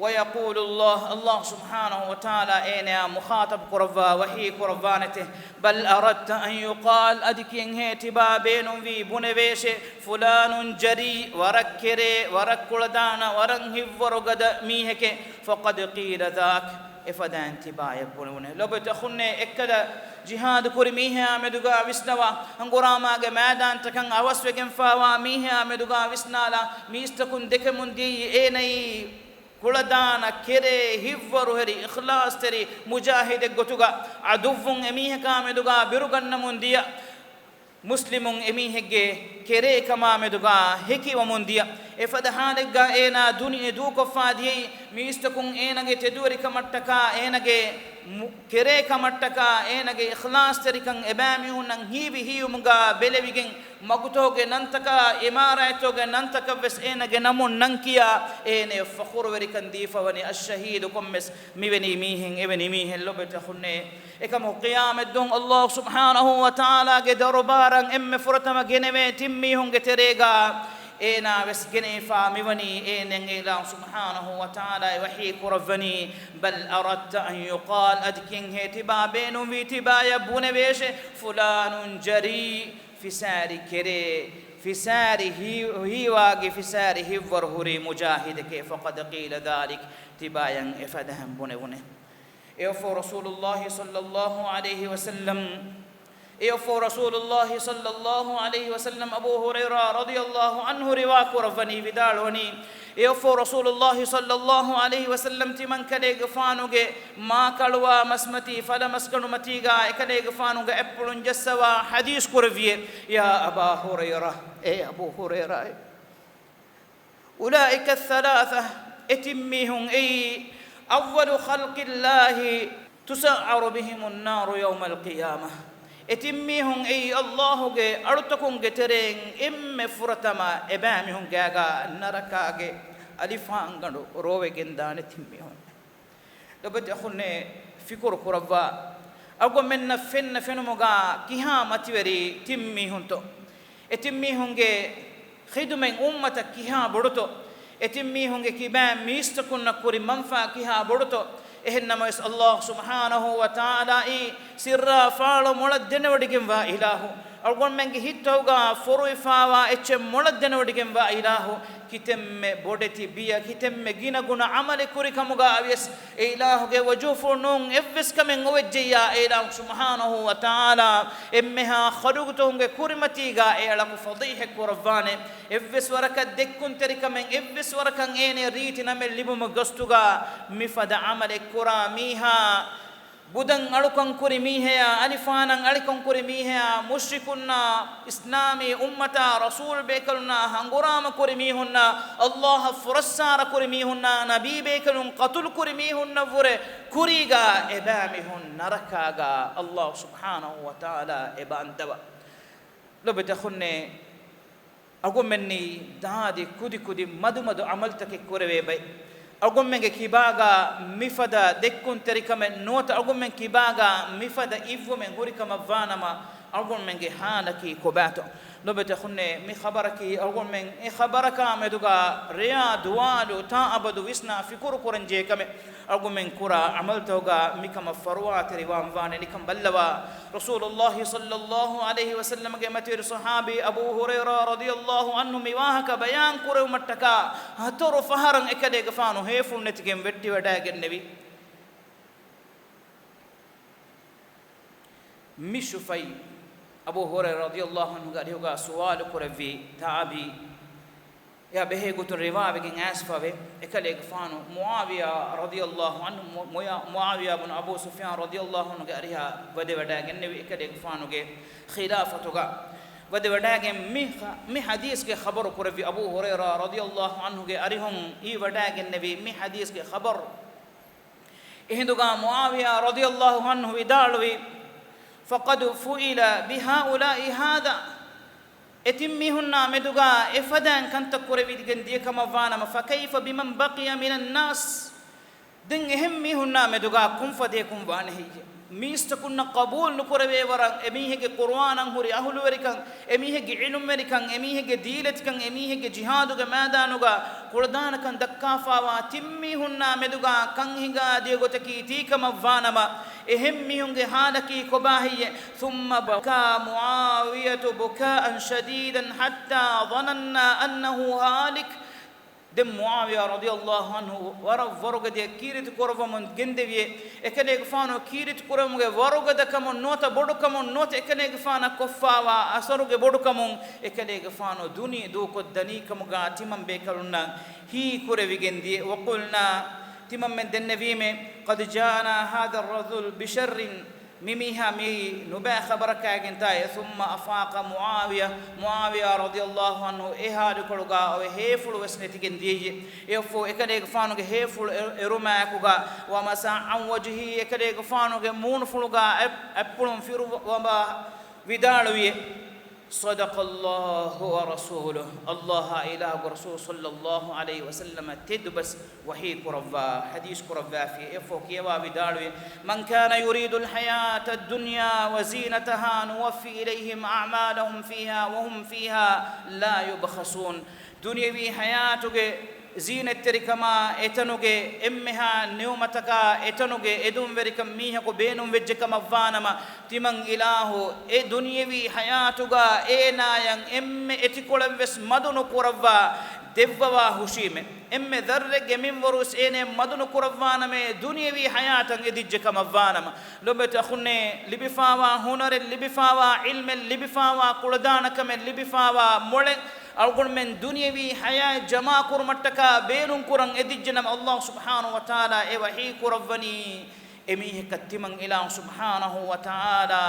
ويقول الله، ﷲ ސުބްޙާނަހޫ ވަތަޢާލާ އޭނަޔާ މުޚާޠަބު ކުރައްވާ ވަޙީ ކުރައްވާނެތެ، بل أردت أن يقال، އަދި ކިއެއްހޭ ތިބާ ބޭނުންވީ ބުނެވޭށޭ، فلان جريء، ވަރަށް ކެރޭ، ވަރަށް ކުޅަދާނަ، ވަރަށް ހިތްވަރުގަދަ މީހެކޭ، فقد قيل ذاك، އެފަދައިން ތިބާޔަށް ބުނެވުނޭ. ލޮބުވެތި އަޚުންނޭ، އެއްކަލަ ޖިހާދު ކުރި މީހާ މެދުގަ ވިސްނަވާ، ހަނގުރާމާގެ މައިދާންތަކަށް އަވަސްވެގެންފާވާ މީހާ މެދުގަ ވިސްނާލާ، މީސްތަކުން ދެކެމުން ދިޔައީ އޭނައީ ކުޅަދާނަ، ކެރޭ، ހިތްވަރުހެރި، އިޚްލާޞްތެރި މުޖާހިދެއްގޮތުގަ، ޢަދުއްވުން އެމީހަކާ މެދުގަ ބިރުގަންނަމުން ދިޔަ، މުސްލިމުން އެމީހެއްގެ ކެރޭކަމާ މެދުގަ ހެކިވަމުން ދިޔަ. އެފަދަ ޙާލެއްގަ އޭނާ ދުނިޔެ ދޫކޮށްފާ ދިޔައީ، މީސްތަކުން އޭނަގެ ތެދުވެރިކަމަށްޓަކާ، އޭނަގެ މު-، ކެރޭކަމަށްޓަކާ، އޭނަގެ އިޚްލާޞްތެރިކަން އެބައިމީހުންނަށް ހީވި ހީވުމުގަ ބެލެވިގެން، މަގުތަކުގެ ނަންތަކާ، އިމާރާތްތަކުގެ ނަންތަކަށްވެސް އޭނަގެ ނަމުން ނަންކިޔާ، އޭނަޔަށް ފަޚުރުވެރިކަން ދީފަވަނީ، އައްޝަހީދު ކޮންމެސް މިވެނި މީހެއް، އެވެނި މީހެއް. ލޮބުވެތި އަޚުންނޭ، އެކަމަކު ޤިޔާމަތްދުވަހު ﷲ ސުބްޙާނަހޫ ވަތަޢާލާގެ ދަރުބާރަށް އެންމެ ފުރަތަމަ ގެނެވޭ ތިން މީހުންގެ ތެރޭގަ އޭނާ ވެސް ގެނެވިފާ މިވަނީ އޭނައަށް އިލާހު ސުބްޙާނަހޫ ވަތަޢާލާ ވަޙީ ކުރައްވަނީ، بل أردت أن يقال، އަދި ކިއެއްހޭ ތިބާ ބޭނުންވީ ތިބާޔަށް ބުނެވޭށޭ، فلان جريء، ފިސާރި ކެރޭ، ފިސާރި ހީ-، ހީވާގި ފިސާރި ހިތްވަރު ހުރި މުޖާހިދެކޭ، فقد قيل ذلك، ތިބާޔަށް އެފަދައިން ބުނެވުނޭ. އެއަށްފަހު ރަސޫލުﷲ ޞައްލަﷲ ޢަލައިހި ވަސައްލަމް، އެއަށްފަހު ރަސޫލުﷲ ޞައްލަﷲ ޢަލައިހި ވަސައްލަމް އަބޫ ހުރައިރާ ރަޟިޔަﷲ ޢަންހު ރިވާ ކުރައްވަނީ، ވިދާޅުވަނީ، އެއަށްފަހު ރަސޫލުﷲ ޞައްލަﷲ ޢަލައިހި ވަސައްލަމް ތިމަން ކަލޭގެފާނުގެ މާކަޅުވާ މަސްމަތީ ފަލަމަސްގަނޑުމަތީގަ އެކަލޭގެފާނުގެ އަތްޕުޅުން ޖައްސަވާ ޙަދީޘް ކުރެއްވިއޭ، يا أبا هريرة، އޭ އަބޫ ހުރައިރާއޭ، أولئك الثلاثة، އެ ތިން މީހުން އެއީ، أول خلق الله تسعر بهم النار يوم القيامة، އެ ތިން މީހުން އެއީ، ﷲ ގެ އަޅުތަކުންގެ ތެރެއިން އެންމެ ފުރަތަމަ އެބައިމީހުން ގާގަ ނަރަކާގެ އަލިފާންގަނޑު ރޯވެގެންދާނެ ތިން މީހުން. ލޮބުވެތި އަޚުންނޭ، ފިކުރު ކުރައްވާ، އަޅުގަނޑުމެންނަށް ފެންނަ ފެނުމުގާ ކިހާ މަތިވެރި ތިން މީހުންތޯ؟ އެ ތިން މީހުންގެ ޚިދުމަތް އުއްމަތަށް ކިހާ ބޮޑުތޯ؟ އެ ތިން މީހުންގެ ކިބައިން މީސްތަކުންނަށް ކުރި މަންފާ ކިހާ ބޮޑުތޯ؟ އެހެން ނަމަވެސް، ﷲ ސުބްޙާނަހޫ ވަތަޢާލާއީ ސިއްރާ ފާޅު މޮޅަށް ދެނެވޮޑިގެންވާ އިލާހު. އަޅުގަނޑުމެންގެ ހިތްތަކުގާ ފޮރުވިފާވާ އެއްޗެއް މޮޅަށް ދެނެވޮޑިގެންވާ އިލާހު. ކިތަންމެ ބޮޑެތި ބިޔަ، ކިތަންމެ ގިނަގުނަ ޢަމަލެއް ކުރި ކަމުގާ ވިޔަސް، އެ އިލާހުގެ ވަޖުހުފުޅު ނޫން އެއްވެސް ކަމެއް އޮވެއްޖެއްޔާ، އެ އިލާހު ސުބްޙާނަހޫ ވަތަޢާލާ އެންމެހާ ޚަލްޤުތަކުންގެ ކުރިމަތީގާ އެއަޅަކު ފަޟީޙަތް ކުރައްވާނެ. އެއްވެސް ވަރަކަށް ދެއްކުންތެރިކަމެއް، އެއްވެސް ވަރަކަށް އޭނަ ރީތި ނަމެއް ލިބުމުގެ ގަސްތުގާ މިފަދަ ޢަމަލެއް ކުރާ މީހާ، ބުދަށް އަޅުކަން ކުރި މީހަޔާ، އަލިފާނަށް އަޅިކަން ކުރި މީހަޔާ، މުޝްރިކުންނާ އިސްލާމީ އުއްމަތާ ރަސޫލު ބޭކަލުންނާ ހަނގުރާމަ ކުރި މީހުންނާ، ﷲ އަށް ފުރައްސާރަ ކުރި މީހުންނާ، ނަބީ ބޭކަލުން ޤަތުލު ކުރި މީހުންނަށްވުރެ ކުރީގާ އެބައިމީހުން ނަރަކާގާ ﷲ ސުބްޙާނަހޫ ވަތަޢާލާ އެބަ އަންދަވާ. ލޮބުވެތި އަޚުންނޭ، އަޅުގަނޑުމެންނީ ދާދި ކުދި ކުދި މަދު މަދު ޢަމަލުތަކެއް ކުރެވޭ ބައެއް. އަޅުގަނޑުމެންގެ ކިބާގާ މިފަދަ ދެއްކުންތެރިކަމެއް ނުވަތަ އަޅުގަނޑުމެން ކިބާގާ މިފަދަ އިއްވުމެއް ހުރިކަމަށްވާނަމަ، އަޅުގަނޑުމެންގެ ޙާލަކީ ކޮބާތޯ؟ ލޮބުވެތި އަޚުންނޭ، މި ޚަބަރަކީ އަޅުގަނޑުމެން އެ ޚަބަރަކާ މެދުގާ ރެޔާ ދުވާލު ތާ އަބަދު ވިސްނާ ފިކުރު ކުރަންޖެހޭ ކަމެއް. އަޅުގަނޑުމެން ކުރާ ޢަމަލުތަކުގާ މިކަމަށް ފަރުވާތެރިވާން ވާނެ ނިކަން ބައްލަވާ. ރަސޫލުﷲ ޞައްލަﷲ ޢަލައިހި ވަސައްލަމަގެ މަތިވެރި ޞަޙާބީ އަބޫ ހުރައިރާ ރަޟިޔަﷲ ޢަންހު މި ވާހަކަ ބަޔާން ކުރެވުމަށްޓަކާ، ހަތަރު ފަހަރަށް އެކަލޭގެފާނު ހޭފުޅު ނެތިގެން ވެއްޓިވަޑައިގެންނެވި. މި ޝުފައި އަބޫ ހުރައިރާ ރަޟިޔަﷲ ޢަންހުގެ އަރިހުގާ ސުވާލު ކުރެއްވި ތާބިޢީ އެއާ ބެހޭ ގޮތުން ރިވާވެގެން އައިސްފަވޭ. އެކަލޭގެފާނު މުޢާވިޔާ ރަޟިޔަﷲ ޢަންހު، މު-، މުޔާ-، މުޢާވިޔާ ބުނު އަބޫ ސުފްޔާން ރަޟިޔަﷲ ޢަންހުގެ އަރިހަށް ވަދެވަޑައިގެންނެވި. އެކަލޭގެފާނުގެ ޚިލާފަތުގަ ވަދެވަޑައިގެން މި ޚަ-، މި ޙަދީޘްގެ ޚަބަރު ކުރެއްވި އަބޫ ހުރައިރާ ރަޟިޔަﷲ ޢަންހުގެ އަރިހުން ވަޑައިގެންނެވި މި ޙަދީޘްގެ ޚަބަރު. އެހިނދުގާ މުޢާވިޔާ ރަޟިޔަﷲ ޢަންހު ވިދާޅުވި، فقد فعل بهؤلاء هذا. އެ ތިން މީހުންނާ މެދުގާ އެފަދައިން ކަންތައް ކުރެވިގެން ދިޔަ ކަމަށް ވާނަމަ، فكيف بمن بقي من الناس؟ ދެން އެހެން މީހުންނާ މެދުގާ ކޮންފަދަޔަކުން ވާނެ ހެއްޔޭ؟ މީސްތަކުންނަށް ޤަބޫލު ނުކުރެވޭ ވަރަށް، އެމީހެއްގެ ޤުރުއާނަށް ހުރި އަހުލުވެރިކަން، އެމީހެއްގެ ޢިލްމުވެރިކަން، އެމީހެއްގެ ދީލަތިކަން، އެމީހެއްގެ ޖިހާދުގެ މައިދާނުގަ ކުޅަދާނަކަން ދައްކާފާވާ ތިން މީހުންނާ މެދުގާ ކަން ހިނގާ ދިޔަ ގޮތަކީ ތީ ކަމަށް ވާނަމަ، އެހެން މީހުންގެ ޙާލަކީ ކޮބާ ހެއްޔޭ؟ ثم بكى معاوية بكاء شديدا حتى ظننا أنه هالك. ދެން މުޢާވިޔާ ރަޟިޔަﷲ ޢަންހު ވަރަށް ވަރުގަދަ ކީރިތި ކުރައްވަމުން ގެންދެވިއޭ. އެކަލޭގެފާނު ކީރިތި ކުރެވުމުގެ ވަރުގަދަކަމުން ނުވަތަ ބޮޑުކަމުން ނުވަތަ އެކަލޭގެފާނަށް ކޮށްފާވާ އަސަރުގެ ބޮޑުކަމުން އެކަލޭގެފާނު ދުނިޔެ ދޫކޮށްދަނީ ކަމުގާ ތިމަން ބޭކަލުންނަށް ހީކުރެވިގެން ދިޔަ. وقلنا، ތިމަންމެން ދެންނެވީމޭ، قد جاءنا هذا الرجل بشر، މި މީހާ މި ނުބައި ޚަބަރަކާގެންތާއޭ. ثم أفاق معاوية، މުޢާވިޔާ ރަޟިޔަﷲ ޢަންހު އެ ޙާލުކޮޅުގާ އޮވެ ހޭފުޅު ވެސް ނެތިގެން ދިޔައީ. އެއަށްފަހު އެކަލޭގެފާނުގެ ހޭފުޅު އެ-، އެރުމާއެކުގާ، ومسح عن وجهه، އެކަލޭގެފާނުގެ މޫނުފުޅުގާ އަތް-، އަތްޕުޅުން ފިރުވަ ވަންބާ ވިދާޅުވިއޭ، صدق الله ورسوله، ﷲ އާއި އިލާހުގެ ރަސޫލު ޞައްލަﷲ ޢަލައިހި ވަސައްލަމަ ތެދުބަސް ވަޙީ ކުރައްވާ، ޙަދީޘް ކުރައްވާފި. އެއަށްފަހު ކިޔަވާ ވިދާޅުވި، من كان يريد الحياة الدنيا وزينتها نوف إليهم أعمالهم فيها وهم فيها لا يبخسون. ދުނިޔަވީ ޙަޔާތުގެ ޒީނަތްތެރިކަމާ، އެތަނުގެ އެންމެހާ ނިޢުމަތަކާ، އެތަނުގެ އެދުންވެރިކަން މީހަކު ބޭނުންވެއްޖެ ކަމަށް ވާނަމަ، ތިމަން އިލާހު އެ ދުނިޔެވީ ޙަޔާތުގާ އޭނާޔަށް އެންމެ އެތިކޮޅެއްވެސް މަދު ނުކުރައްވާ ދެއްވަވާ ހުށީމެ. އެންމެ ޛައްރެއްގެ މިންވަރުވެސް އޭނަޔަށް މަދު ނުކުރައްވާނަމޭ، ދުނިޔެވީ ޙަޔާތަށް އެދިއްޖެ ކަމަށް ވާނަމަ. ލޮބުވެތި އަޚުންނޭ، ލިބިފާވާ ހުނަރެއް، ލިބިފާވާ ޢިލްމެއް، ލިބިފާވާ ކުޅަދާނަކަމެއް، ލިބިފާވާ މޮޅެއް އަޅުގަނޑުމެން ދުނިޔެވީ ޙަޔާތް ޖަމާކުރުމަށްޓަކާ ބޭނުންކުރަން އެދިއްޖެނަމަ، ﷲ ސުބްޙާނަހޫ ވަތަޢާލާ އެ ވަޙީ ކުރައްވަނީ، އެމީހަކަށް ތިމަން އިލާހު ސުބްޙާނަހޫ ވަތަޢާލާ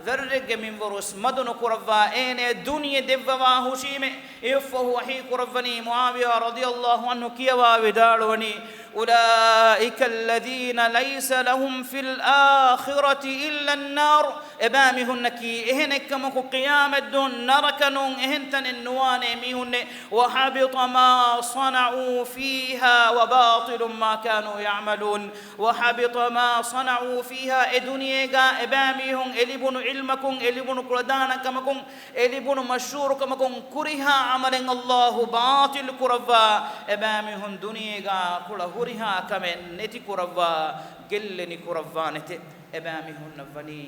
ޛައްރެއްގެ މިންވަރުވެސް މަދު ނުކުރައްވާ އޭނަޔަށް ދުނިޔެ ދެއްވަވާ ހުށީމެ. އެއަށްފަހު ވަޙީ ކުރައްވަނީ، މުޢާވިޔާ ރަޟިޔަﷲ ޢަންހު ކިޔަވާ ވިދާޅުވަނީ، أولئك الذين ليس لهم في الآخرة إلا النار. އެބައިމީހުންނަކީ އެހެނެއްކަމަކު ޤިޔާމަތްދުވަހު ނަރަކަ ނޫން އެހެން ތަނެއް ނުވާނޭ މީހުންނޭ. وحبط ما صنعوا فيها وباطل ما كانوا يعملون. وحبط ما صنعوا فيها، އެ ދުނިޔޭގަ އެބައިމީހުން އެ ލިބުނު ޢިލްމަކުން، އެ ލިބުނު ކުޅަދާނަކަމަކުން، އެ ލިބުނު މަޝްހޫރުކަމަކުން ކުރިހާ ޢަމަލެއް ﷲ ބާޠިލު ކުރައްވާ، އެބައިމީހުން ދުނިޔޭގަ ކުޅަ ހުރިހާ ކަމެއް ނެތި ކުރައްވާ، ގެއްލެނި ކުރައްވާނެތެ. އެބައިމީހުންނަށް ވަނީ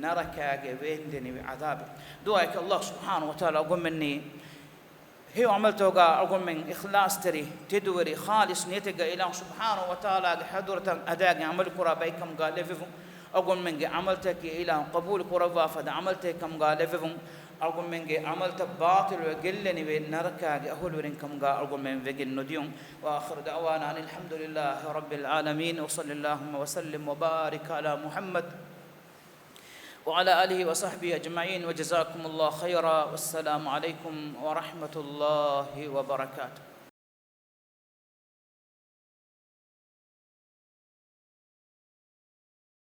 ނަރަކާގެ ވޭންދެނިވި ޢަޛާބެއް. ދުޢާއަކީ ﷲ ސުބްޙާނަހޫ ވަތަޢާލާ އަޅުގަނޑުމެންނީ ހެޔޮ ޢަމަލުތަކުގަ އަޅުގަނޑުމެން އިޚްލާޞްތެރި، ތެދުވެރި، ޚާލިޞް ނިޔަތެއްގަ އިލާހު ސުބްޙާނަހޫ ވަތަޢާލާގެ ޙަޟްރަތަށް އަދާގެން ޢަމަލުކުރާ ބައެއްކަމުގަ ލެއްވެވުން. އަޅުގަނޑުމެންގެ ޢަމަލުތަކަކީ އިލާހު ޤަބޫލު ކުރައްވާ ފަދަ ޢަމަލުތަކެއް ކަމުގަ ލެއްވެވުން. އަޅުގަނޑުމެންގެ ޢަމަލުތައް ބާޠިލުވެ ގެއްލެނިވެ ނަރަކާގެ އަހުލުވެރިން ކަމުގަ އަޅުގަނޑުމެން ވެގެން ނުދިޔުން. وآخر دعوانا أن الحمد لله رب العالمين، وصل اللهم وسلم وبارك على محمد وعلى آله وصحبه أجمعين، وجزاكم الله خيرا، والسلام عليكم ورحمة الله وبركاته.